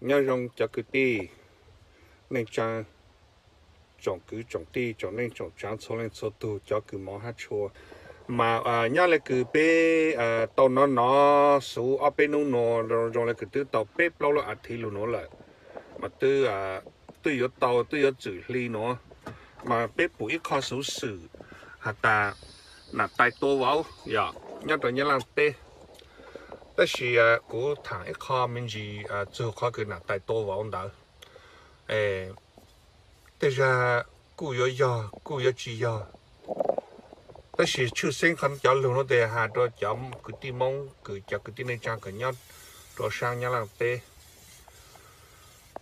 Nyob zoo cov kwv tij neej tsaa, tsoom kwv tsoom tij tsoom neej tsoom tsaav txhua leej txhua tug, cov kws mov hab tshua. Mas nyob le kws peb tau nov nov xuv ob peb nub nuav, zoo le kws twb tau peb plaub lub a thiv lug nuav lawm, mas twb yuav tau twb yuav txwm hli nuav, mas peb pum ib qho xuv xwm has tas nam tais tua vauv yog nyob rau Nyab Laaj teb. Tab sis kuv thaam ib qho me ntsis txug qhov kws nam tais tua vauv ntawd, tej zag kuj yuav yog kuj yuav tsi yog, tab sis tshwj xeeb qhov cov lug nuav tes has rua cov kwv tij Moob kws cov kwv tij neej tsaa kws nyob rua saab Nyab Laaj teb.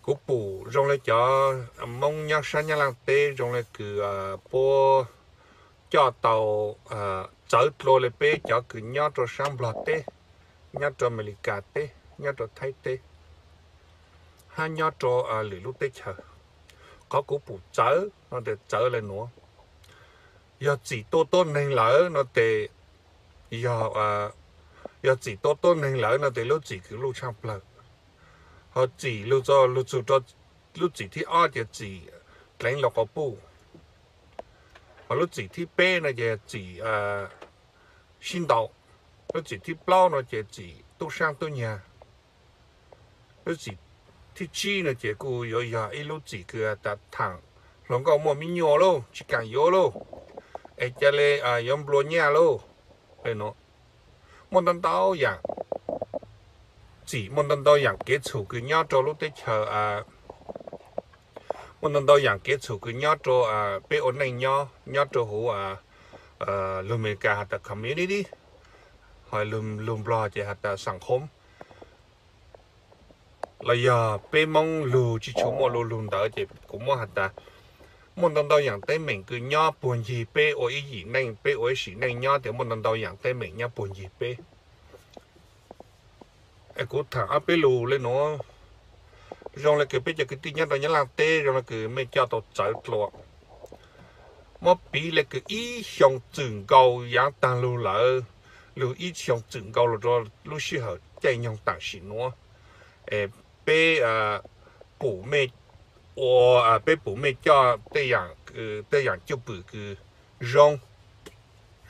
Kuv pum zoo le cov Moob nyob saab Nyab Laaj teb zoo le kws puab coj tau txawv dlua le peb cov kws nyob rua saab Nplog teb, nyob rua Amelikas teb, nyob rua Thaib teb, hab nyob rua lwm lub teb chaws. Qhov kuv pum txawv no tes txawv le nuav. Yog txim tua tuab neeg lawm no tes, yog txim tua tuab neeg lawm no tes lub txim kws luj tshaaj plawg. Ho txim lug txug rua lub txim thib ob ces txim dleev luas quas puj. Ho lub txim thib peb no ces txim sib ntaus. Lub txim thib plaub no ces txim tub saab tub nyag. Lub txim thib tsib no ces kuj yuav yog ib lub txim kws tas thaam hluas nkauj muaj me nyuam lauj, tsis kaam yuav lauj, es ca le yuav nplua nyaj lauj. Muaj ntau ntau yaam txim, muaj ntau ntau yaam kev txhum kws nyob rua lub teb chaws, muaj ntau ntau yaam kev txhum kws nyob rua peb ua neej nyob, nyob rua huv lug Amelikas has tas community, ho lug Nplog ces has tas xam khoob, los yog peb Moob lug tsis tshua muaj lu lug ntawd ces kuv muab has tas muaj ntau ntau yaam teeb meem kws nyob puag ncig peb ua ib yim neej, peb ua ib sim neej nyob tes muaj ntau ntau yaam teeb meem nyob puag ncig peb. Es kuv thaam ob peb lus le nuav, zoo le kws peb cov kwv tij nyob rau Nyab Laaj teb zoo le kws mej coj tau txawv dlua. Muab piv le kws ib xyoo txwm nkaus yaav taag lug lawm, lug ib xyoo txwm nkaus lug rua lub sij hawm caij nyoog tam sim nuav, es peb pum mej ua, peb pum mej coj tej yaam, tej yaam cwj pwm kws zoo,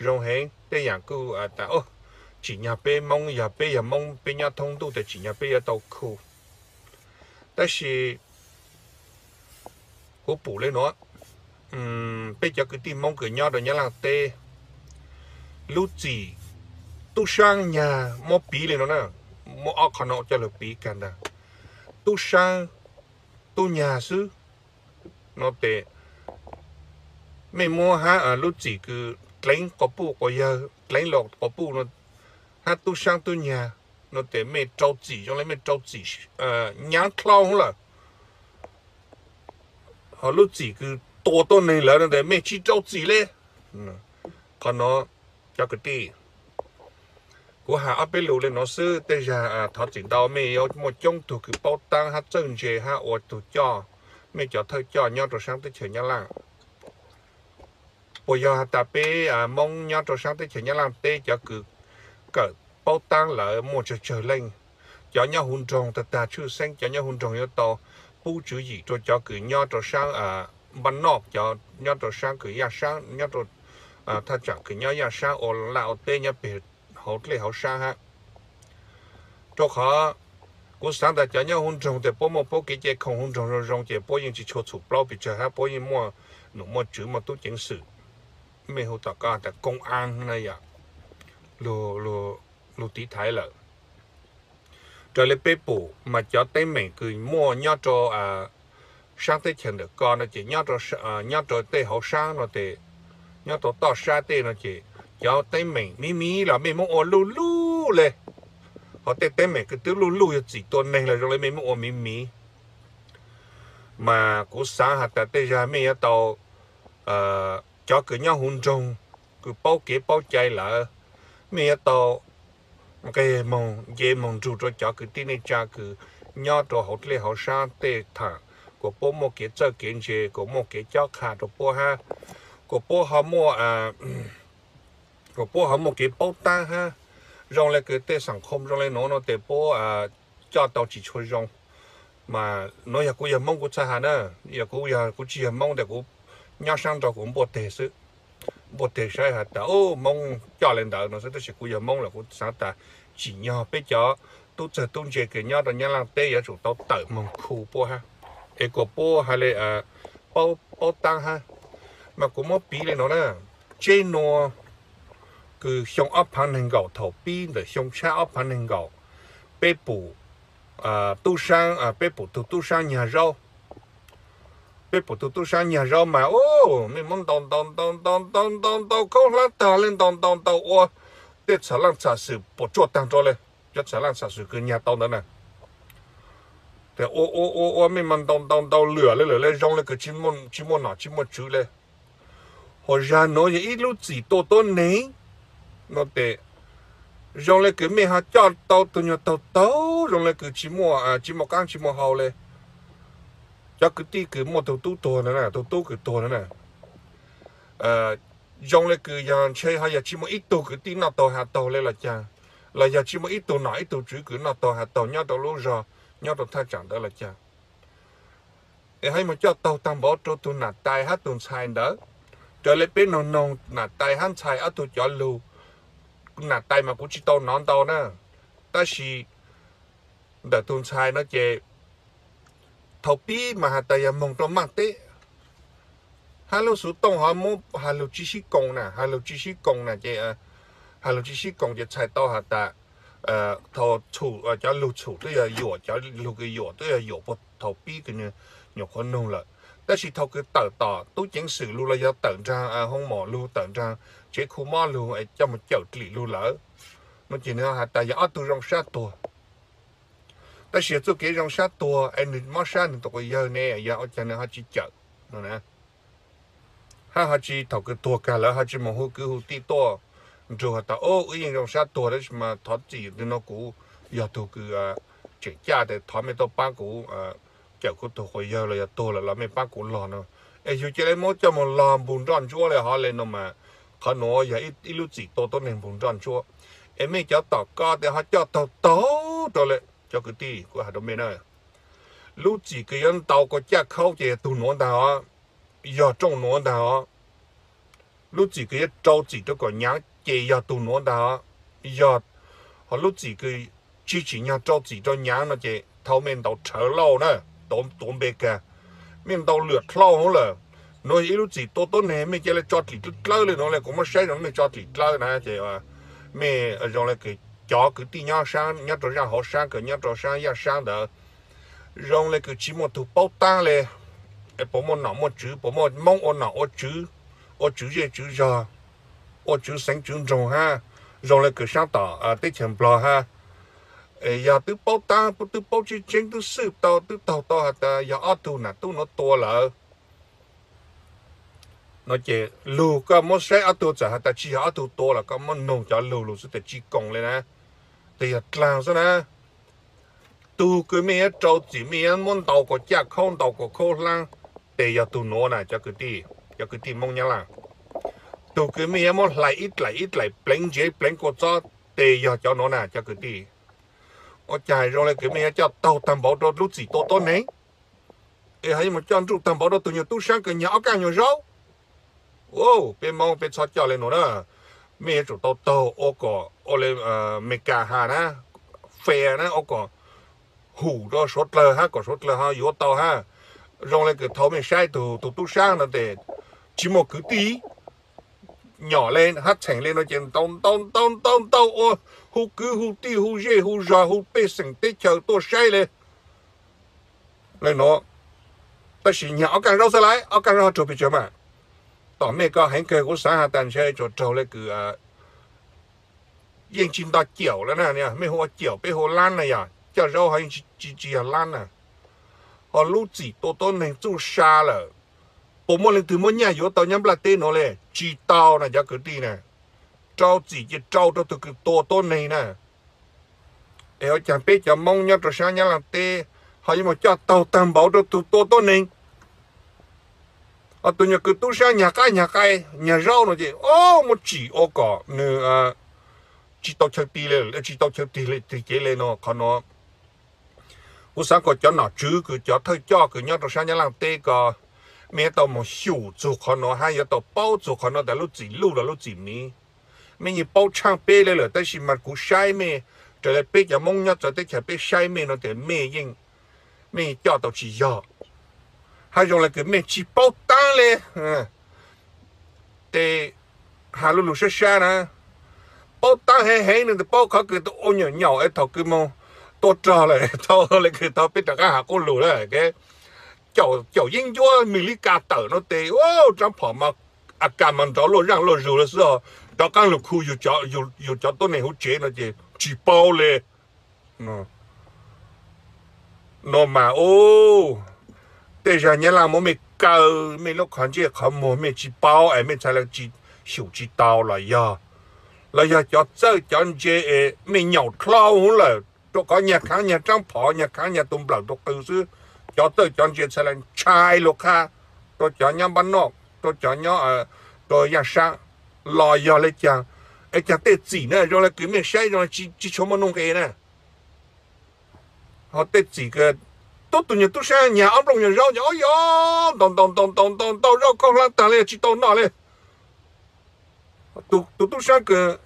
zoo heev, tej yaam kuj tas tsim nyog peb Moob, yog peb yog Moob peb nyob thoob ntuj tes tsim nyog peb yuav tau khu. Tab sis kuv pum le nuav, peb cov kwv tij Moob kws nyob rau Nyab Laaj teb, lub txim tub saab nyag muab piv le nuav na, muab ob qho no coj lug piv kag ntag. Tub saab tub nyag xwb no tes mej muab hab lub txim kws dleev quas puj quas yawg, dleev luas quas puj no, hab tub saab tub nyag no tes mej rau txim zoo le mej rau txim nyaav dlhau lawm. Ho lub txim kws tua tuab neeg lawm no tes mej tsis rau txim le. Qhov no cov kwv tij, kuv has ob peb lus le nuav xwb, tej zag thov txim ntau, mej yuav muaj coob tug kws paub taab hab txawj ntse hab ua tug coj, mej cov thawj coj nyob rau saab teb chaws Nyab Laaj. Puas yog has tas peb Moob nyob rau saab teb chaws Nyab Laaj teb cov kws kawm paub taab lawm muaj tsawg tsawg leej. Cov nyob huv nroog tag tag tshwj xeeb cov nyob huv nroog yuav tau pub tswv yim rua cov kws nyob rau saab npaj noj, cov nyob rau saab kws yaj saab, nyob rau thaj tsam kws nyob yaj saab ua laj ua teb nyob peg hauv dlej hauv sab hab. Rau qhov kuv xaav tas cov nyob huv nroog tes puab muaj puab kev cai khoom huv nroog zoo zoo ces puab yeej tsis tshua txhum plaub pes tsawg hab, puab yeej muaj nom muaj tswv muaj tub ceev xwm, mej hu tom ko tas koo aa na yom, lug tiv thaiv lawm. Raws le peb pum mas cov teeb meem kws muaj nyob rau saab teb chaws ntawm ko no ces nyob rau tej hauv saab no tes, nyob rau toj sab tej no ces cov teeb meem miv miv los mej muab ua luj luj le. Ho tej teeb meem kws twb luj luj yog txim tua neeg los zoo le mej muab ua miv miv. Mas kuv xaav has tas tej zag mej yuav tau, cov kws nyob huv nroog kws paub kev paub cai lawm, mej yuav tau nqeg moog nce moog nrug rau cov kwv tij neej tsaa kws nyob rau hauv dlej hauv sab tej thaam, kuas puab muaj kev txawj kev ntse, kuas muaj kev cob qha rau puab hab, kuas puab ho muaj, kuas puab ho muaj kev paub taab hab. Zoo le kws tej xam khoo zoo le nuav no tes puab coj tau tsis tshua zoo. Mas nuav yog kuv yog Moob kuv txhaj has na, yog kuv yog kuv tsi yog Moob ntawm kuv nyob saab nraud kuv npuaj teg xwb, npuaj teg saib has tas ub Moob coj le ntawd no xwb, tab sis kuv yog Moob lawm kuv xaav tas tsim nyog peb cov tub txawg tub ntse kws nyob rau Nyab Laaj teb yuav tsum tau tawm moog khu puab hab, es kuas puab has le paub taab hab. Mas kuv muab piv le nuav na, tseeb nuav kws xyoo ob phaav neeg nkaum thaum pib ntawm xyoo tshab ob phaav neeg nkaum, peb pum tub saab, peb pum tug tub saab nyag zaub, peb pum tug tub saab nyag zaub mas ub mej muab ntaus ntaus ntaus ntaus ntaus ntaus ntaus khaub hlab taag le ntaus ntaus ntaus ua tej txham laaj txham xwm puas tsuaj taag nrho le, cov txham laaj txham xwm kws nyag tau ntawd na. Ua ua ua ua mej mas ntaus ntaus ntaus lwm le lwm le zoo le kws tsi muaj nom tsi muaj tswv le. Hos zag nuav yog ib lub txim tua tuab neeg no tes zoo le kws mej ho coj tau tug nyuag taug taug zoo le kws tsi muaj, tsi muaj qaab tsi muaj hau le. Cov kwv tij kws muaj tug tub tuag ntawd na, tug tub kws tuag ntawd na, zoo le kws yog ntshe ho yog tsi muaj ib tug kwv tij noj taug has taug le los caag, los yog tsi muaj ib tug nom ib tug tswv kws noj taug has taug nyob rau lub zog, nyob rau thaj tsam ntawd los caag. Es ho mus coj taug taag npaum rau tug nam tais hab tug ntxhais ntawd. Raws le peb noog noog nam tais hab ntxhais ob tug cov lug, nam tais mas kuv tsi tau nov ntau na, tab sis ntawm tug ntxhais no ces thaum pib mas has tas yog moog rau Maaj teb, hab lub xuv tooj ho muab has lug tsi sib koom na, has lug tsi sib koom na ces, has lug tsi sib koom ces txhais tau has tas thaum cov lug txhum twb yog yuam, cov lug kws yuam twb yog yuam puag thaum pib kws nyuam qhuav noog lawm. Tab sis thaum kws tawm tom tub ceev xwm lug los yog tawm nraag hoo mom lug, tawm nraag tsev khu mob lug coj mus cawm dlim lug lawm no ces nwg has tas yog ob tug zoo sab tuag. Tab sis yog txuj kev zoo sab tuag es nwg mob sab nwg tug quas yawg ne, yog ua caag nwg ho tsi cawm no na, hab ho tsi thaum kws tuag kag lawm ho tsi mus hu kwv hu tij tuaj nrug has tas ub wb yeej zoo sab tuag tab sis mas thov txim twg no kuv yog tug kws tseem caj tes thov mej tuaj paab kuv cawm kuv tug quas yawg los yog tuag lawm los mej paab kuv log no. Es yug ca le muab coj mus log npug nroj ntsuab le hov le no mas qhov nuav yog ib lub txim tua tuab neeg npug nroj ntsuab. Es mej cov tom ko tes ho coj taug taug rau le cov kwv tij, kuv has rau mej na, lub txim kws yuav ntaus kom caj khaub ces yog tug nuav ntag os, yog rooj nuav ntag os. Lub txim kws yuav rau txim rau kom nyaav ces yog tug nuav ntag os. Yog ho lub txim kws tsi tsim nyog rau txim rau nyaav no ces thaum mej ntaus rhawv lauj na, tuav npe kag, mej ntaus lwam dlhau hov lawm. Nuav yog ib lub txim tua tuab neeg, mej ca le tso dlim dlawb dlawb le nuav le kuv muab saib zoo mej tso dlim dlawb na ces mej zoo le kws cov kwv tij nyob saab, nyob rau zaaj hauv saab kws nyob rau saab Yaj Saab ntawd, zoo le kws tsi muaj tug paub taab le, puas muaj nom muaj tswv, puas muaj Moob ua nom ua tswv, ua tswv zej tswv zog, ua tswv xeev tswv nroog hab, zoo le kws saab tom teb chaws Nplog hab. Yog twb paub taab, twb paub tseeb tseeb, twb xwj tau, twb taug tau has tas yog ob tug nam tub nuav tua lawm no ces lug koj muab saib ob tug txawm has tas tsi yog ob tug tua los koj muab noog cov lug lug xwb tes tsi koom le na, tes yog dlaag xwb na. Tug kws mej yuav rau txim, mej yuav muab ntaus kom caj khaub, ntaus kom khaub hlaab, tes yog tug nuav na cov kwv tij, cov kwv tij Moob Nyab Laj. Tug kws mej yuav muab hlais ib dlaim ib dlaim, pleev ntsev pleev kua txob, tes yog cov nuav na cov kwv tij. Ua caag zoo le kws mej yuav coj taug taag npaum rau lub txim tua tuab neeg, es ho yuav mus coj nruj taag npaum rau tug nyuag tub saab kws nyag ob kaaj nyuag zaub. Peb Moob peb txhob coj le nuav na. Mej yuav tsum tau taug ua kom ua le Meskas has na, fair na, ua kom hum rau suav dlawg hab kom suav dlawg ho yuav tau hab. Zoo le kws thaum mej saib tug, tug tub saab no tes tsi muaj kwv tij nyom le hab txheem le no ces ntaus ntaus ntaus ntaus ntaus ua hu kwv hu tij hu zej hu zog hu pej xeem teb chaws tuaj saib le, le nuav. Tab sis nyag ob kaaj zaub xwb lawm, ob kaaj zaub ho raug pes tsawg mas. Tom mej ko heev kawg, kuv xaav has tas ntshe tsuas raug le kws yeej tsi nto caum le na, mej hu ua caum peb hu laab na, yog coj zaub ho yeej tsi, tsi yog laab na. Ho lub txim tua tuab neeg txuj sa lawm, puas muaj leej twg muab nyaj yuav tau nyob nplaj teb nuav le? Tsi tau na cov kwv tij na. Rau txim ces rau rau tug kws tua tuab neeg na. Es ua caag peb cov Moob nyob rau saab Nyab Laaj teb ho yuav mus coj taug taag npaum rau tug tua tuab neeg? Ho tug nyuag kws tub saab nyag qaib nyag qaib nyag zaub no ces o muab tsim ua kom nwg tsi tau chaw tig le, tsi tau chaw tig le, tig cev le no. Qhov nuav Kuv xav kom cov nom tswv kws cov thawj coj kws nyob rau sab Nyab Laj teb ko, mej yuav tau moog xyum txug qhov nuav hab yuav tau paub txug qhov nuav tas lub txim luj los lub txim miv. Mej yeej paub tshaaj peb le lawm, tab sis mas kuv saib mej, raws le peb cov Moob nyob txawv teb chaws peb saib mej no tas mej yeej, mej coj tau tsis yog, hab zoo le kws mej tsis paub taab le. Tes has lug lug sab sab na, paub taab heev heev nwg tes paub qhov kws ua nyuam nyaum es thaum kws moog tua rog lawm thaum le kws thaum peb rov qaab has quab lug lawm, caum yeeb ncuab Mis Lis Kas tawm no tes, rab phom mas a kas mas nrov luaj zaaj luaj zug le xwb, rov qaab lug khu yug cov tuab neeg huv tsev no ces tsis paub le. No mas, tej zag Nyab Laj muab mej kaw, mej lub qhov ntsej qhov muag mej tsis paub es mej txhaj le tsis xyum tsis tau los yog, los yog cov txawj cov ntse es mej nyaum dlhau huv lawm rua qhov nyag khaav nyag rab phom nyag khaav nyag tug nplawm tug qw xwb. Cov txawj cov ntse txhaj le ntshai lug qha rua cov nyob npab noj, rua cov nyob rua yaaj saab los yog le caag, es caag tej txim na zoo le kws mej saib zoo tsis tshua muaj nuj nqe na. Ho tej txim, tub tug nyuag tub saab nyag ob nplooj nyuag zaub ces o yog ntaus ntaus ntaus ntaus ntaus ntaus zaub khaub hlab taag le tsis tau noj le. Tus tub saab kws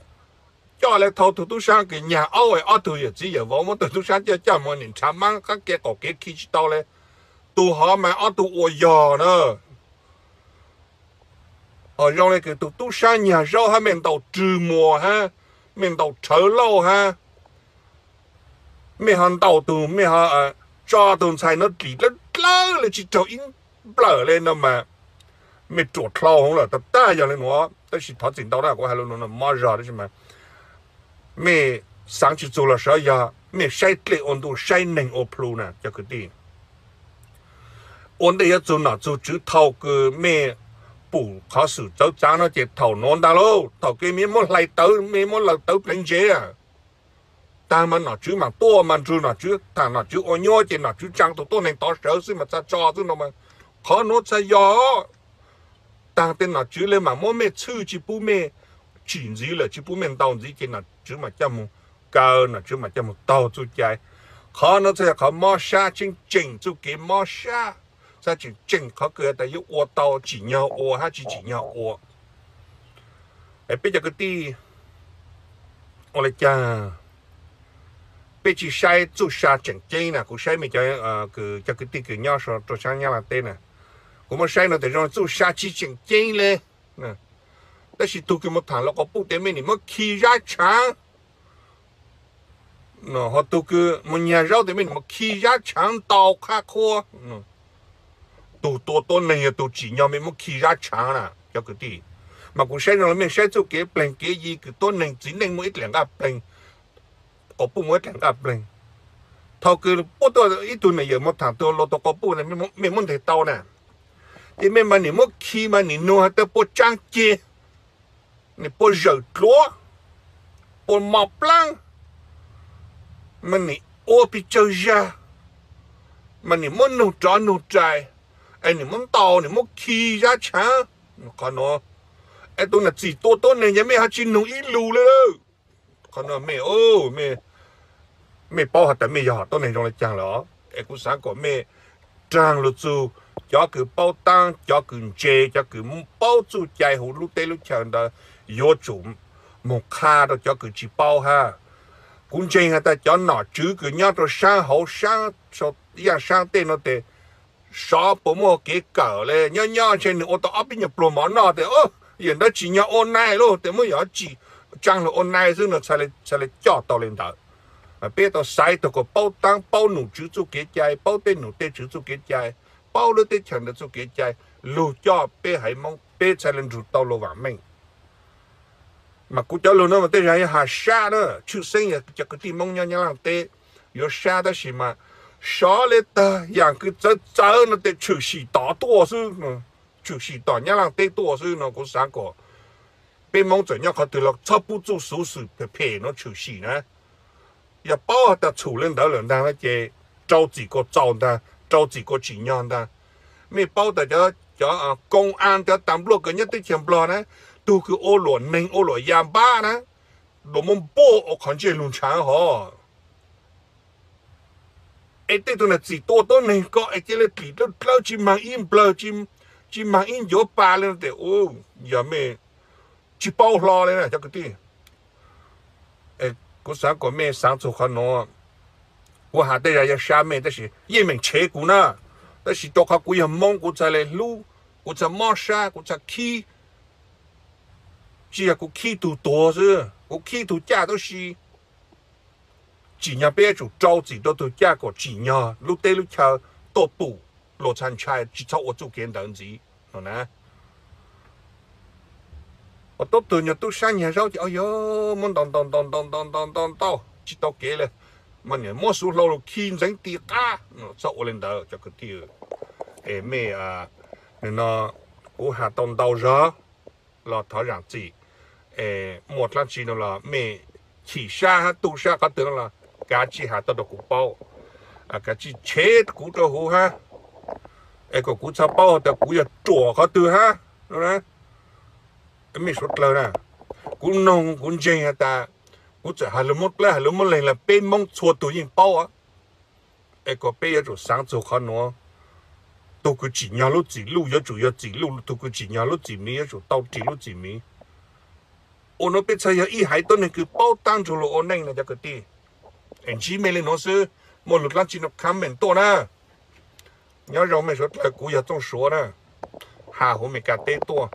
coj le thau tug tub saab kws nyag aub, ob tug yawm txiv yawm vauv muab tug tub saab coj coj moog nim nrhav maab qab ke qaum kev khi tsis tau le. Tus hov mas ob tug ua yog na. Ho zoo le kws tus tub saab nyag zaub hab mej ntaus rwg muas hab mej ntaus rhawv lauj hab mej ho ntaus tug, mej ho tso tug ntxhais nuav dlim dlawb dlawb le tsis raug ib nplawm le no mas mej ruam dlhau hov lawm. Tag tag yog le nuav, tab sis thov txim ntau na kuv has lug nuav mob zog tab sis mas mej xaav tsis txug los sav yog mej saib dlej ua ntu saib neeg ua plhu na cov kwv tij. Ua ntej yuav txug nom txug tswv thaum kws mej pum qhov xwm txawv txav no ces thaum nuav ntag lauj, thaum kws mej muab hlais tawv, mej muab laws tawv pleev ntsev, tag mas nom tswv mas tuaj mas nrug nom tswv tham, nom tswv ua nyuab ces nom tswv tsaa tug tuab neeg tov sawv xwb mas txhaj tso xwb no mas. Qhov nuav txhaj yog taag tes nom tswv le mam muab mej txhwj tsis pub mej tsim ntxiv lawm, tsis pub mej ntaus ntxiv ces nom tswv mam coj moog kaw, nom tswv mam coj moog taug txuj cai. Qhov nuav txhaj yog qhov mob sab tseeb tseem, txuj kev mob sab, txhaj tseem tseem qhov kws tas yuav ua tau tsim nyog ua hab tsis tsim nyog ua. Peb cov kwv tij, ua le caag peb tsis saib txuj sa tseem ceeb na? Kuv saib mej cov kwv tij kws nyob rua sab Nyab Laj teb na, kuv muab saib no tas zoo txuj sa tsis tseem ceeb le. Tab sis tug kws moog tham luas quas puj tes mej nim muab khi zab tshaav, ho tug kws moog nyag zaub tes mej nim muab khi zab tshaav ntau qhab qhuab. Tug tua tuab neeg yog tug tsim nyog mej muab khi zab tshaav na cov kwv tij. Mas kuv saib zoo le mej saib txuj kev pleeg kev yi kws tuab neeg txiv neej muaj ib dlaim nqaj pleeg, quas puj muaj ib dlaim nqaj pleeg. Thaum kws puab tuaj ib tug nam yawm moog tham tug luas tug quas puj, mej muab nteg tau na, ces mej mas nim muab khi mas nim nug has tas puas tsaa ceg, nim puas zawm dluav, puas mos plaab, mas nim ua pes tsawg zag, mas nim muab nug rov nug rais, es nim muab ntaus nim muab khi zab tshaav. Qhov nuav, es tug nam txim tua tuab neeg yog mej ho tsis nug ib lus le. Qhov nuav mej, mej paub has tas mej yog tuab neeg zoo le caag lawm, es kuv xaav kom mej raag lug txug cov kws paub taab, cov kws ntse, cov kws paub txuj cai huv lub teb lub chaw ntawd yuav tsum moog qha rau cov kws tsis paub hab. Kuv ntseeg has tas cov nom tswv kws nyob rau saab hauv saab, yaaj saab tej no tes, sov puas muaj kev kawm le. Nyob nyob ntshe nwg ua tau ob peb nyuag pluag mov noj tes, yawm ntawd tsim nyog ua nai lauj, tes muab yog tsim tsaa lug ua nai xwb no txhaj le coj tau le ntawd. Peb tau xaiv tug kom paub taab, paub nom tswv txuj kev cai, paub tej nom tej tswv txuj kev cai, paub lub teb chaws ntawd txuj kev cai, lug coj peb haiv Moob peb txhaj le nrug tau lug vaam meej. Mas kuv cov lug nuav mas tej zag yuav has sab na, tshwj xeeb yog cov kwv tij Moob nyob Nyab Laaj teb yuav sab, tab sis mas sov le taag yaam kws txawv txawv no tes tshwm sim tom tuaj xwb, tshwm sim tom Nyab Laaj teb tuaj xwb no. Kuv xaav kom peb Moob txawm nyob qhov twg los txhob pub txuj xuv xwm phem phem no tshwm sim na. Yog paub has tas txhum le ntawd lawm ntaag no ces rau txim kuas txaus ntaag, rau txim kuas tsim nyog ntaag. Mej paub tas cov koo an cov tas npluaj kws nyob teb chaws Nplog na, tug kws ua luam neeg ua luam ya npab na, luas muab npuaj ua qhov ntsej lug ntshaav hov. Es tej tug nam txim tua tuab neeg ko es cia li dlim dlawb dlawb tsis mag ib nplawg, tsis mag ib ncuav pa li no tes, yog mej tsis paub hlo li na cov kwv tij. Kuv xaav kom mej xaav txug qhov nuav. Kuv has tej zag yog sab mej tab sis yeej meem tshev kuv na. Tab sis rua qhov kuv yog Moob kuv txhaj le hlub, kuv txhaj mob sab, kuv txhaj khib. Tsis yog kuv khib tug tuag xwb, kuv khib tug caj tub si. Tsim nyog peb yuav tsum rau txim rua tug caj kom tsim nyog lub teb lub chaw tuaj pum luas txha ntshai tsis txhob ua txuj kev ntawd ntxiv no na. Ua tub tug nyuag tub sab nyag zaub ces, o yog, muab ntaus ntaus ntaus ntaus ntaus ntaus ntaus ntaus tsis tau kev li, mas niam muab xuv hlau lug khi ntxeev ti qab, txhob ua li ntawd cov kwv tij. Es mej, no kuv has tau ntau zog los thov zaam txim. Muaj dlaab tsi no los mej chim sab hab tu sab qhov twg no los kav tsij has tau rau kuv paub. Kav tsij tshev kuv rua huv hab, es kom kuv txhob paub has tas kuv yog ruam qhov twg hab. Mej suav dlawg na, kuv noog kuv ntseeg has tas kuv txawm has lug Moob Dlawb has lug Moob Leeg los peb Moob txhua tug yeej paub. Es kom peb yuav tsum xaav txug qhov nuav, tug kws tsim nyog lub txim luj yuav tsum yog txim luj, tug kws tsim nyog lub txim miv yuav tsum tau ris lub txim miv. Ua nuav peb txhaj yog ib haiv tuab neeg kws paub taab nrug luas ua neej no cov kwv tij. Es ntsib mej le nuav xwb, muaj lug dlaab tsi no comment tuaj na. Nyob zoo mej suav dlawg, kuv yog Txooj Suav na, has huv Amelikas teb tuaj.